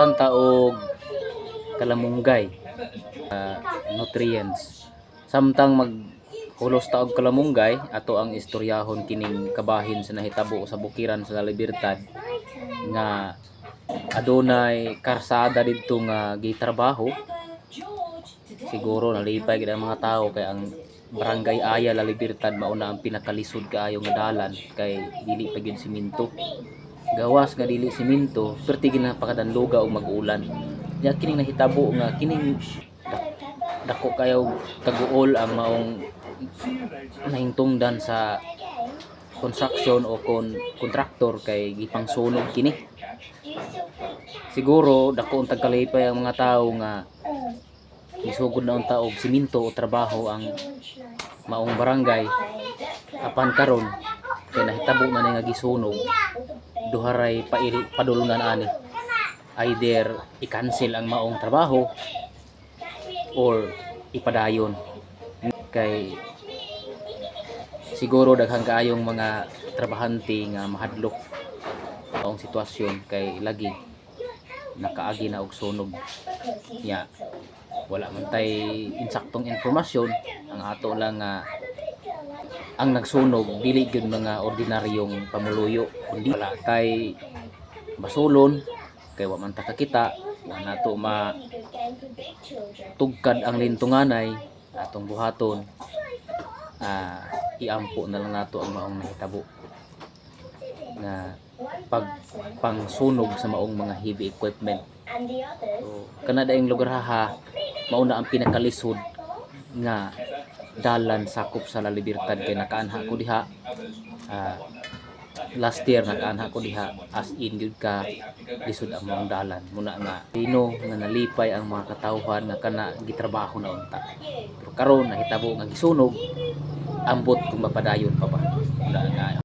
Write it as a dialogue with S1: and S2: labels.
S1: Butang ta og kalamunggay, nutrients. Samtang mag hulos ta og kalamunggay, ato ang istoryahon kining kabahin sa nahitabo sa bukiran sa La Libertad nga adunay karsada didto nga gitrabaho. Siguro nalipay gid ang mga tao kay ang Barangay Aya, La Libertad, mao na ang pinakalisod kaayo nga dalan kay dili pa gyud siminto. Gawas nga dili siminto, perti gid na pakadanluga og mag-ulan. Nya kining nahitabo nga kining dako kayo kaguol ang maong nahintungdan sa construction o kon contractor kay gipangsunog kini. Siguro dako ang tagkalipay ang mga tao nga misugod na unta og siminto o trabaho ang maong barangay, apan karon kay nahitabo na ni nga gisunog, duha ray pail padulungan ani: either i-cancel ang maong trabaho or ipadayon, kay siguro daghan kaayong mga trabahante nga mahadlok maong sitwasyon kay lagi nakaagi na og sunog. Nya wala man tay insaktong impormasyon. Ang ato lang nga ang nagsunog dili gyud mga ordinaryong pamuluyo, kundi wala tay basulon kay wa man ta kakita, wa nato ma tugkad ang lintunganay. Atong buhaton, iampo na lang nato ang maong nahitabo nga pag pangsunog sa maong mga heavy equipment. So kana daing lugar ha, mao na ang pinakalisod nga dalan sakop sa La Libertad kay nakaanha ko diha. Last year nakaanha ko diha, as in gyud ka lisod ang maong dalan. Muna nga dino nga nalipay ang mga katawhan nga kana gitrabaho na unta, pero karon nahitabo nga gisunog, ambot kung mapadayon pa ba. Muna nga.